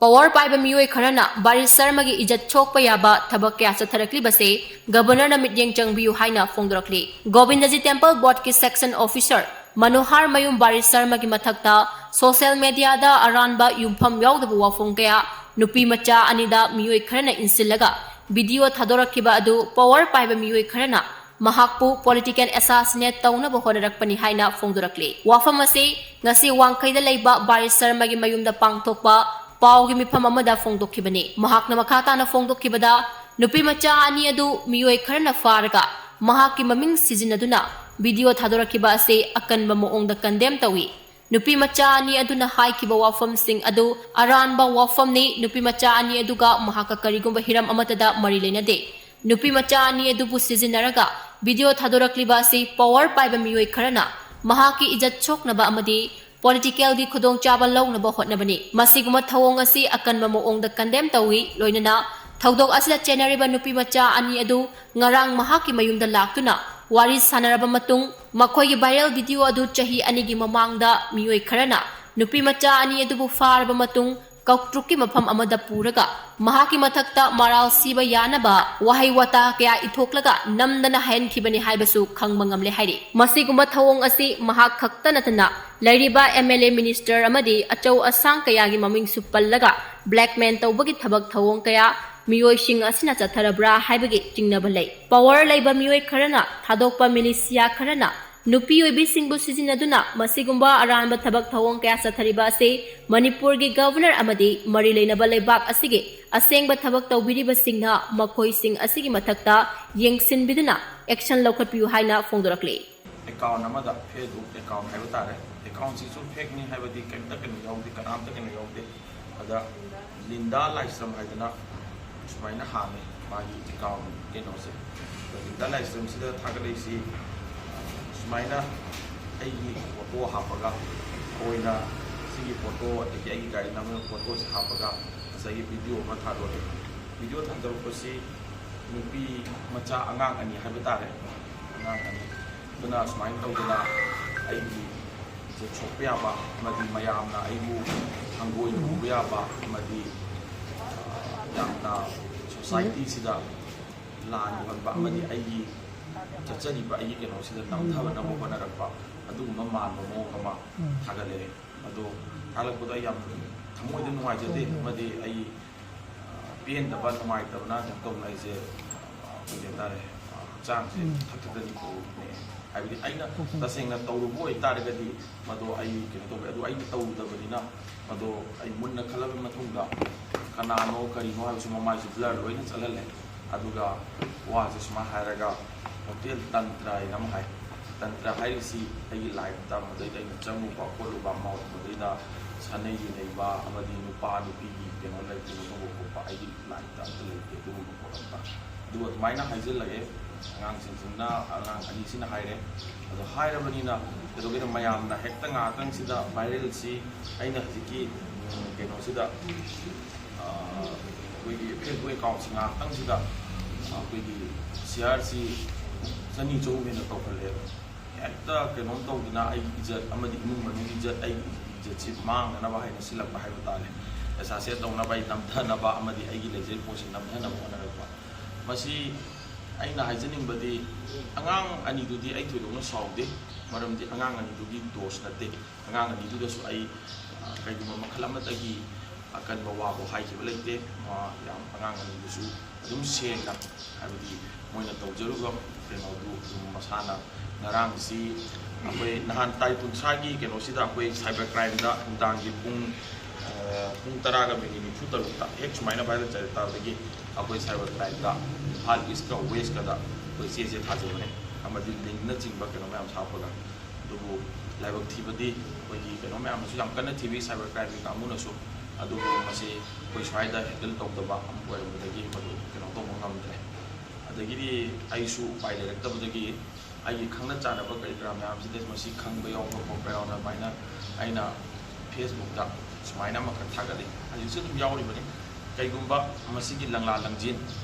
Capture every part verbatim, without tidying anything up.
Power ꯄꯥꯏꯕ ꯃꯤꯑꯣꯏ ꯈꯔꯅ ꯕꯥꯔꯤꯁ ꯁꯔꯃꯒꯤ ꯏꯖꯠ ꯁꯣꯛꯄ ꯌꯥꯕ ꯊꯕꯛ ꯀꯌꯥ ꯆꯠꯊꯔꯛꯂꯤꯕꯁꯦ ꯒꯕꯔꯅꯔꯅ ꯃꯤꯠꯌꯦꯡ ꯆꯪꯕꯤꯌꯨ ꯍꯥꯏꯅ ꯐꯣꯡꯗꯣꯔꯛꯂꯤ꯫ Govindaji temple ꯕꯣꯔꯗꯀꯤ section officer Manohar ꯃꯌꯨꯝ ꯕꯥꯔꯤꯁ ꯁꯔꯃꯒꯤ ꯃꯊꯛꯇ ꯁꯣꯁꯦꯜ ꯃꯦꯗꯤꯌꯥꯗ ꯑꯔꯥꯟꯕ ꯌꯨꯝꯐꯝ ꯌꯥꯎꯗꯕ ꯋꯥꯐꯝ ꯀꯌꯥ ꯅꯨꯄꯤ ꯃꯆꯥ ꯑꯅꯤꯗ ꯃꯤꯑꯣꯏ ꯈꯔꯅ ꯏꯟꯁꯤꯜꯂꯒ ꯚꯤꯗꯤꯑꯣ ꯊꯥꯗꯣꯔꯛꯈꯤꯕ ꯑꯗꯨ ꯄꯋꯥꯔ ꯄꯥꯏꯕ ꯃꯤꯑꯣꯏ ꯈꯔꯅ ꯃꯍꯥꯛꯄꯨ ꯄꯣꯂꯤꯇꯤꯀꯦꯜ ꯑꯦꯁꯥꯁꯤꯅꯦꯠ ꯇꯧꯅꯕ ꯍꯣꯠꯅꯔꯛꯄꯅꯤ ꯍꯥꯏꯅ ꯐꯣꯡꯗꯣꯔꯛꯂꯤ꯫ ꯋꯥꯐꯝ ꯑꯁꯤ ꯉꯁꯤ ꯋꯥꯡꯈꯩꯗ ꯂꯩꯕ ꯕꯥꯔꯤꯁ ꯁꯔꯃꯒꯤ ꯃꯌꯨꯝꯗ ꯄꯥꯡꯊꯣꯛꯄ ꯄꯥꯎꯒꯤ ꯃꯤꯐꯝ ꯑꯃꯗ ꯐꯣꯡꯗꯣꯛꯈꯤꯕꯅꯤ꯫ ꯃꯍꯥꯛꯅ ꯃꯈꯥ ꯇꯥꯅ ꯐꯣꯡꯗꯣꯛꯈꯤꯕꯗ, ꯅꯨꯄꯤ ꯃꯆꯥ ꯑꯅꯤ ꯑꯗꯨ ꯃꯤꯑꯣꯏ ꯈꯔꯅ ꯐꯥꯔꯒ ꯃꯍꯥꯛꯀꯤ ꯃꯃꯤꯡ ꯁꯤꯖꯤꯟꯅꯗꯨꯅ ꯚꯤꯗꯤꯑꯣ ꯊꯥꯗꯣꯔꯛꯈꯤꯕ ꯑꯁꯤ ꯑꯀꯟꯕ ꯃꯑꯣꯡꯗ ꯀꯟꯗꯦꯝ ꯇꯧꯏ꯫ ꯅꯨꯄꯤ ꯃꯆꯥ ꯑꯅꯤ ꯑꯗꯨꯅ ꯍꯥꯏꯈꯤꯕ ꯋꯥꯐꯝꯁꯤꯡ ꯑꯗꯨ ꯑꯔꯥꯟꯕ ꯋꯥꯐꯝꯅꯤ꯫ ꯅꯨꯄꯤ ꯃꯆꯥ ꯑꯅꯤ ꯑꯗꯨꯒ ꯃꯍꯥꯛꯀ ꯀꯔꯤꯒꯨꯝꯕ ꯍꯤꯔꯝ ꯑꯃꯠꯇꯗ ꯃꯔꯤ ꯂꯩꯅꯗꯦ꯫ ꯅꯨꯄꯤ ꯃꯆꯥ ꯑꯅꯤ ꯑꯗꯨꯕꯨ ꯁꯤꯖꯤꯟꯅꯔꯒ ꯚꯤꯗꯤꯑꯣ ꯊꯥꯗꯣꯔꯛꯂꯤꯕ ꯑꯁꯤ ꯄꯋꯥꯔ ꯄꯥꯏꯕ ꯃꯤꯑꯣꯏ ꯈꯔꯅ ꯃꯍꯥꯛꯀꯤ ꯏꯖꯠ ꯁꯣꯛꯅꯕ ꯑꯃꯗꯤ ꯄꯣꯂꯤꯇꯤꯀꯦꯜꯒꯤ ꯈꯨꯗꯣꯡꯆꯥꯕ ꯂꯧꯅꯕ ꯍꯣꯠꯅꯕꯅꯤ꯫ ꯃꯁꯤꯒꯨꯝꯕ ꯊꯧꯑꯣꯡ ꯑꯁꯤ ꯑꯀꯟꯕ ꯃꯑꯣꯡꯗ ꯀꯟꯗꯦꯝ ꯇꯧꯏ꯫ ꯂꯣꯏꯅꯅ ꯊꯧꯗꯣꯛ ꯑꯁꯤꯗ ꯆꯦꯟꯅꯔꯤꯕ ꯅꯨꯄꯤ ꯃꯆꯥ ꯑꯅꯤ ꯑꯗꯨ ꯉꯔꯥꯡ ꯃꯍꯥꯛꯀꯤ ꯃꯌꯨꯝꯗ ꯂꯥꯛꯇꯨꯅ ꯋꯥꯔꯤ ꯁꯥꯟꯅꯔꯕ ꯃꯇꯨꯡ, ꯃꯈꯣꯏꯒꯤ ꯚꯥꯏꯔꯦꯜ ꯚꯤꯗꯤꯑꯣ ꯑꯗꯨ ꯆꯍꯤ ꯑꯅꯤꯒꯤ ꯃꯃꯥꯡꯗ ꯃꯤꯑꯣꯏ ꯈꯔꯅ ꯅꯨꯄꯤ ꯃꯆꯥ ꯑꯅꯤ ꯑꯗꯨꯕꯨ ꯐꯥꯔꯕ ꯃꯇꯨꯡ ꯀꯧꯇ꯭ꯔꯨꯛꯀꯤ ꯃꯐꯝ ꯑꯃꯗ ꯄꯨꯔꯒ ꯃꯍꯥꯛꯀꯤ ꯃꯊꯛꯇ ꯃꯔꯥꯜ ꯁꯤꯕ ꯌꯥꯅꯕ ꯋꯥꯍꯩ ꯋꯥꯇꯥ ꯀꯌꯥ ꯏꯊꯣꯛꯂꯒ ꯅꯝꯗꯅ ꯍꯥꯏꯍꯟꯈꯤꯕꯅꯤ ꯍꯥꯏꯕꯁꯨ ꯈꯪꯕ ꯉꯝꯂꯦ ꯍꯥꯏꯔꯤ꯫ ꯃꯁꯤꯒꯨꯝꯕ ꯊꯧꯑꯣꯡ ꯑꯁꯤ ꯃꯍꯥꯛ ꯈꯛꯇ ꯅꯠꯇꯅ ꯂꯩꯔꯤꯕ ꯑꯦꯝ ꯑꯦꯜ ꯑꯦ, ꯃꯤꯅꯤꯁꯇꯔ ꯑꯃꯗꯤ ꯑꯆꯧ ꯑꯁꯥꯡ ꯀꯌꯥꯒꯤ ꯃꯃꯤꯡꯁꯨ ꯄꯜꯂꯒ ꯕ꯭ꯂꯦꯛꯃꯦꯜ ꯇꯧꯕꯒꯤ ꯊꯕꯛ ꯊꯧꯑꯣꯡ ꯀꯌꯥ ꯃꯤꯑꯣꯏꯁꯤꯡ ꯑꯁꯤꯅ ꯆꯠꯊꯔꯕ꯭ꯔꯥ ꯍꯥꯏꯕꯒꯤ ꯆꯤꯡꯅꯕ ꯂꯩ꯫ ꯄꯋꯥꯔ ꯂꯩꯕ ꯃꯤꯑꯣꯏ ꯈꯔꯅ ꯊꯥꯗꯣꯛꯄ ꯃꯤꯂꯤꯁꯤꯌꯥ ꯈꯔꯅ ꯅꯨꯄꯤ ꯑꯣꯏꯕꯤꯁꯤꯡꯕꯨ ꯁꯤꯖꯤꯟꯅꯗꯨꯅ ꯃꯁꯤꯒꯨꯝꯕ ꯑꯔꯥꯟꯕ ꯊꯕꯛ ꯊꯧꯑꯣꯡ ꯀꯌꯥ ꯆꯠꯊꯔꯤꯕ ꯑꯁꯤ ꯃꯅꯤꯄꯨꯔꯒꯤ ꯒꯕꯔꯅꯔ ꯑꯃꯗꯤ ꯃꯔꯤ ꯂꯩꯅꯕ ꯂꯩꯕꯥꯛ ꯑꯁꯤꯒꯤ ꯑꯁꯦꯡꯕ ꯊꯕꯛ ꯇꯧꯕꯤꯔꯤꯕꯁꯤꯡꯅ ꯃꯈꯣꯏꯁꯤꯡ ꯑꯁꯤꯒꯤ ꯃꯊꯛꯇ ꯌꯦꯡꯁꯤꯟꯕꯤꯗꯨꯅ ꯑꯦꯛꯁꯟ ꯂꯧꯈꯠꯄꯤꯌꯨ ꯍꯥꯏꯅ ꯐꯣꯡꯗꯣꯔꯛꯂꯤ꯫ ꯑꯦꯀꯥꯎꯟ ꯑꯃꯗ, ꯐꯦꯁꯕꯨꯛ ꯑꯦꯀꯥꯎꯟ ꯍꯥꯏꯕ ꯇꯥꯔꯦ, ꯑꯦꯀꯥꯎꯟꯁꯤꯁꯨ ꯐꯦꯛꯅꯤ ꯍꯥꯏꯕꯗꯤ ꯀꯩꯝꯇ ꯀꯩꯅꯣ ꯌꯥꯎꯗꯦ, ꯀꯅꯥꯝꯇ ꯀꯩꯅꯣ ꯌꯥꯎꯗꯦ꯫ ꯑꯗ ꯂꯤꯟꯗꯥ ꯂꯥꯏꯁ꯭ꯔꯝ ꯍꯥꯏꯗꯅ ꯁꯨꯃꯥꯏꯅ ꯍꯥꯡꯉꯦ ꯃꯥꯒꯤ ꯑꯦꯀꯥꯎꯟ ꯀꯩꯅꯣꯁꯦ꯫ ꯑꯗ ꯂꯤꯟꯗꯥ ꯂꯥꯏꯁ꯭ꯔꯝꯁꯤꯗ ꯊꯥꯒꯠꯂꯛꯏꯁꯤ ꯁꯨꯃꯥꯏꯅ ꯑꯩꯒꯤ ꯐꯣꯇꯣ ꯍꯥꯞꯄꯒ, ꯑꯩꯈꯣꯏꯅ ꯁꯤꯒꯤ ꯐꯣꯇꯣ ꯑꯗꯒꯤ ꯑꯩꯒꯤ ꯒꯥꯔꯤ ꯅꯝꯕꯔ ꯐꯣꯇꯣꯁꯦ ꯍꯥꯞꯄꯒ ꯉꯁꯥꯏꯒꯤ ꯚꯤꯗꯤꯑꯣ ꯑꯃ ꯊꯥꯗꯣꯔꯛꯑꯦ꯫ ꯚꯤꯗꯤꯑꯣ ꯊꯥꯗꯣꯔꯛꯄꯁꯤ ꯅꯨꯄꯤ ꯃꯆꯥ ꯑꯉꯥꯡ ꯑꯅꯤ ꯍꯥꯏꯕ ꯇꯥꯔꯦ, ꯑꯉꯥꯡ ꯑꯅꯤ ꯑꯗꯨꯅ ꯁꯨꯃꯥꯏꯅ ꯇꯧꯗꯅ ꯑꯩꯒꯤ ꯏꯖꯠ ꯁꯣꯛꯄ ꯌꯥꯕ ꯑꯃꯗꯤ ꯃꯌꯥꯝꯅ ꯑꯩꯕꯨ ꯍꯪꯒꯣꯏꯅ ꯎꯕ ꯌꯥꯕ ꯑꯃꯗꯤ, ꯑ, ꯌꯥꯝꯅ ꯁꯣꯁꯥꯏꯇꯤꯁꯤꯗ ꯂꯥꯟ ꯎꯍꯟꯕ ꯑꯃꯗꯤ ꯑꯩꯒꯤ ꯆꯠꯆꯔꯤꯕ ꯑꯩꯒꯤ ꯀꯩꯅꯣꯁꯤꯗ ꯅꯝꯊꯅꯕ ꯍꯣꯠꯅꯔꯛꯄ ꯑꯗꯨꯒꯨꯝꯕ ꯃꯥꯟꯕ ꯃꯑꯣꯡ ꯑꯃ ꯊꯥꯒꯠꯂꯛꯑꯦ꯫ ꯑꯗꯣ ꯊꯥꯒꯠꯂꯛꯄꯗꯣ ꯑꯩ ꯌꯥꯝ ꯊꯃꯣꯏꯗ ꯅꯨꯡꯉꯥꯏꯖꯗꯦ꯫ ꯑꯃꯗꯤ ꯑꯩ, ꯑ, ꯄꯦꯟꯗꯕ, ꯅꯨꯡꯉꯥꯏꯇꯕꯅ ꯀꯩꯅꯣ ꯇꯧꯕꯅ ꯑꯩꯁꯦ, ꯑ, ꯀꯩ ꯍꯥꯏꯇꯥꯔꯦ, ꯑ, ꯍꯛꯆꯥꯡꯁꯦ ꯊꯛ ꯊꯛꯇꯅꯤ ꯄꯨꯔꯤꯅꯦ꯫ ꯍꯥꯏꯕꯗꯤ ꯑꯩꯅ ꯇꯁꯦꯡꯅ ꯇꯧꯔꯨꯕ ꯑꯣꯏꯇꯥꯔꯒꯗꯤ ꯃꯗꯣ ꯑꯩ ꯀꯩꯅꯣ ꯇꯧꯕ ꯌꯥꯏ꯫ ꯑꯗꯨ ꯑꯩꯅ ꯇꯧꯔꯨꯗꯕꯅꯤꯅ ꯃꯗꯣ ꯑꯩ ꯃꯨꯟꯅ ꯈꯜꯂꯕ ꯃꯇꯨꯡꯗ ꯀꯅꯥꯅꯣ ꯀꯔꯤꯅꯣ ꯍꯥꯏꯕꯁꯨ ꯃꯃꯥꯏꯁꯨ ꯕ꯭ꯂꯔ ꯂꯣꯏꯅ ꯆꯠꯍꯜꯂꯦ꯫ ꯑꯗꯨꯒ ꯋꯥꯁꯦ ꯁꯨꯃꯥꯏꯅ ꯍꯥꯏꯔꯒ, ꯍꯣꯇꯦꯜ ꯇꯟꯇ꯭ꯔ ꯍꯥꯏꯅ ꯑꯃ ꯍꯥꯏ꯫ ꯇꯟꯇ꯭ꯔ ꯍꯥꯏꯔꯤꯁꯤ ꯑꯩꯒꯤ ꯂꯥꯏꯐꯇ ꯃꯗꯩꯗ ꯑꯩꯅ ꯆꯪꯉꯨꯕ ꯈꯣꯠꯂꯨꯕ, ꯃꯗꯩꯗ ꯁꯥꯟꯅꯩ ꯌꯨꯅꯩꯕ ꯑꯃꯗꯤ ꯅꯨꯄꯥ ꯅꯨꯄꯤꯒꯤ ꯀꯩꯅꯣ ꯂꯩ, ꯀꯩꯅꯣ ꯇꯧꯕ ꯈꯣꯠꯄ ꯑꯩꯒꯤ ꯂꯥꯏꯐꯇ ꯑꯝꯇ ꯂꯩꯇꯦ ꯑꯗꯨꯒꯨꯝꯕ ꯄꯣꯠ ꯑꯝꯇ꯫ ꯑꯗꯨꯒ ꯑꯗꯨꯃꯥꯏꯅ ꯍꯥꯏꯖꯤꯜꯂꯛꯑꯦ꯫ ꯑꯉꯥꯡꯁꯤꯡꯁꯤꯅ, ꯑꯉꯥꯡ ꯑꯅꯤꯁꯤꯅ ꯍꯥꯏꯔꯦ꯫ ꯑꯗꯣ ꯍꯥꯏꯔꯕꯅꯤꯅ ꯀꯩꯗꯧꯒꯦꯗ, ꯃꯌꯥꯝꯅ ꯍꯦꯛꯇ ꯉꯥꯏꯍꯥꯛꯇꯪꯁꯤꯗ ꯚꯥꯏꯔꯦꯜꯁꯤ ꯑꯩꯅ ꯍꯧꯖꯤꯛꯀꯤ, ꯎꯝ, ꯀꯩꯅꯣꯁꯤꯗ, ꯑ, ꯑꯩꯈꯣꯏꯒꯤ ꯐꯦꯁꯕꯨꯛ ꯑꯦꯀꯥꯎꯟꯁꯤ ꯉꯥꯏꯍꯥꯛꯇꯪꯁꯤꯗ ꯑꯩꯈꯣꯏꯒꯤ ꯁꯤꯌꯥꯔꯁꯤ ꯆꯅꯤ ꯆꯍꯨꯝ ꯍꯦꯟꯅ ꯇꯧꯈꯠꯂꯛꯑꯦꯕ꯫ ꯍꯦꯛꯇ ꯀꯩꯅꯣꯝ ꯇꯧꯗꯅ ꯑꯩꯒꯤ ꯏꯖꯠ ꯑꯃꯗꯤ ꯏꯃꯨꯡ ꯃꯅꯨꯡꯒꯤ ꯏꯖꯠ, ꯑꯩꯒꯤ ꯏꯖꯠꯁꯤ ꯃꯥꯡꯅꯅꯕ ꯍꯥꯏꯅ ꯁꯤꯜꯂꯛꯄ ꯍꯥꯏꯕ ꯇꯥꯔꯦ꯫ ꯑꯦꯁꯥꯁꯦꯠ ꯇꯧꯅꯕ, ꯑꯩ ꯅꯝꯊꯅꯕ ꯑꯃꯗꯤ ꯑꯩꯒꯤ ꯂꯩꯖꯔꯤꯕ ꯄꯣꯠꯁꯤ ꯅꯝꯊꯅꯕ ꯍꯣꯠꯅꯔꯛꯄ꯫ ꯃꯁꯤ ꯑꯩꯅ ꯍꯥꯏꯖꯅꯤꯡꯕꯗꯤ, ꯑꯉꯥꯡ ꯑꯅꯤꯗꯨꯗꯤ ꯑꯩ ꯊꯣꯏꯗꯣꯛꯅ ꯁꯥꯎꯗꯦ, ꯃꯔꯝꯗꯤ ꯑꯉꯥꯡ ꯑꯅꯤꯗꯨꯒꯤ ꯗꯣꯁ ꯅꯠꯇꯦ꯫ ꯑꯉꯥꯡ ꯑꯅꯤꯗꯨꯗꯁꯨ ꯑꯩ, ꯑ, ꯀꯩꯒꯨꯝꯕ ꯃꯈꯜ ꯑꯃꯠꯇꯒꯤ ꯑꯀꯟꯕ ꯋꯥꯐꯥꯎ ꯍꯥꯏꯈꯤꯕ ꯂꯩꯇꯦ꯫ ꯃꯥ ꯌꯥꯝ, ꯑꯉꯥꯡ ꯑꯅꯤꯗꯨꯁꯨ ꯑꯗꯨꯝ ꯁꯦꯡꯅ, ꯍꯥꯏꯕꯗꯤ ꯃꯣꯏꯅ ꯇꯧꯖꯔꯨꯕ ꯀꯩꯅꯣꯗꯨ ꯑꯗꯨꯝ ꯃꯁꯥꯅ ꯉꯔꯥꯡꯁꯤ ꯑꯩꯈꯣꯏ ꯅꯍꯥꯟ ꯇꯥꯔꯤꯛ ꯀꯨꯟꯊ꯭ꯔꯥꯒꯤ ꯀꯩꯅꯣꯁꯤꯗ ꯑꯩꯈꯣꯏ ꯁꯥꯏꯕꯔ ꯀ꯭ꯔꯥꯏꯝꯗ ꯅꯨꯡꯗꯥꯡꯒꯤ ꯄꯨꯡ, ꯑ, ꯄꯨꯡ ꯇꯔꯥꯒ ꯃꯤꯅꯤꯠ ꯅꯤꯐꯨ ꯇꯔꯨꯛꯇ ꯍꯦꯛ ꯁꯨꯃꯥꯏꯅ ꯚꯥꯏꯔꯦꯜ ꯆꯠꯂꯛꯇꯕꯗꯒꯤ ꯑꯩꯈꯣꯏ ꯁꯥꯏꯕꯔ ꯀ꯭ꯔꯥꯏꯝꯗ ꯏꯝꯐꯥꯜ ꯏꯁꯀ ꯋꯦꯁꯀꯗ ꯑꯩꯈꯣꯏ ꯆꯦꯁꯦ ꯊꯥꯖꯕꯅꯦ, ꯑꯃꯗꯤ ꯂꯤꯡꯅꯆꯤꯡꯕ ꯀꯩꯅꯣ ꯃꯌꯥꯝꯁꯨ ꯍꯥꯞꯄꯒ꯫ ꯑꯗꯨꯕꯨ ꯂꯥꯏꯕꯛ ꯊꯤꯕꯗꯤ ꯑꯩꯈꯣꯏꯒꯤ ꯀꯩꯅꯣ ꯃꯌꯥꯝꯅꯁꯨ ꯌꯥꯝ ꯀꯟꯅ ꯊꯤꯕꯤ, ꯁꯥꯏꯕꯔ ꯀ꯭ꯔꯥꯏꯝꯒꯤ ꯀꯥꯡꯕꯨꯅꯁꯨ꯫ ꯑꯗꯨꯕꯨ ꯃꯁꯤ ꯑꯩꯈꯣꯏ ꯁ꯭ꯋꯥꯏꯗ ꯍꯦꯟꯗꯜ ꯇꯧꯗꯕ ꯑꯃ ꯑꯣꯏꯔꯝꯕꯗꯒꯤ ꯃꯗꯨ ꯀꯩꯅꯣ ꯇꯧꯕ ꯉꯝꯗ꯭ꯔꯦ꯫ ꯑꯗꯒꯤꯗꯤ ꯑꯩꯁꯨ ꯎꯄꯥꯏ ꯂꯩꯔꯛꯇꯕꯗꯒꯤ ꯑꯩꯒꯤ ꯈꯪꯅ ꯆꯥꯟꯅꯕ ꯀꯔꯤ ꯀꯔꯥ ꯃꯌꯥꯝꯁꯤꯗ ꯃꯁꯤ ꯈꯪꯕ ꯌꯥꯎꯕ ꯈꯣꯠꯄ ꯌꯥꯎꯅ ꯑꯗꯨꯃꯥꯏꯅ ꯑꯩꯅ ꯐꯦꯁꯕꯨꯛꯇ ꯁꯨꯃꯥꯏꯅ ꯑꯃꯈꯛ ꯊꯥꯒꯠꯂꯤ꯫ ꯍꯧꯖꯤꯛꯁꯨ ꯑꯗꯨꯝ ꯌꯥꯎꯔꯤꯕꯅꯤ꯫ ꯀꯩꯒꯨꯝꯕ ꯃꯁꯤꯒꯤ ꯂꯪꯂꯥ ꯂꯪꯖꯤꯟ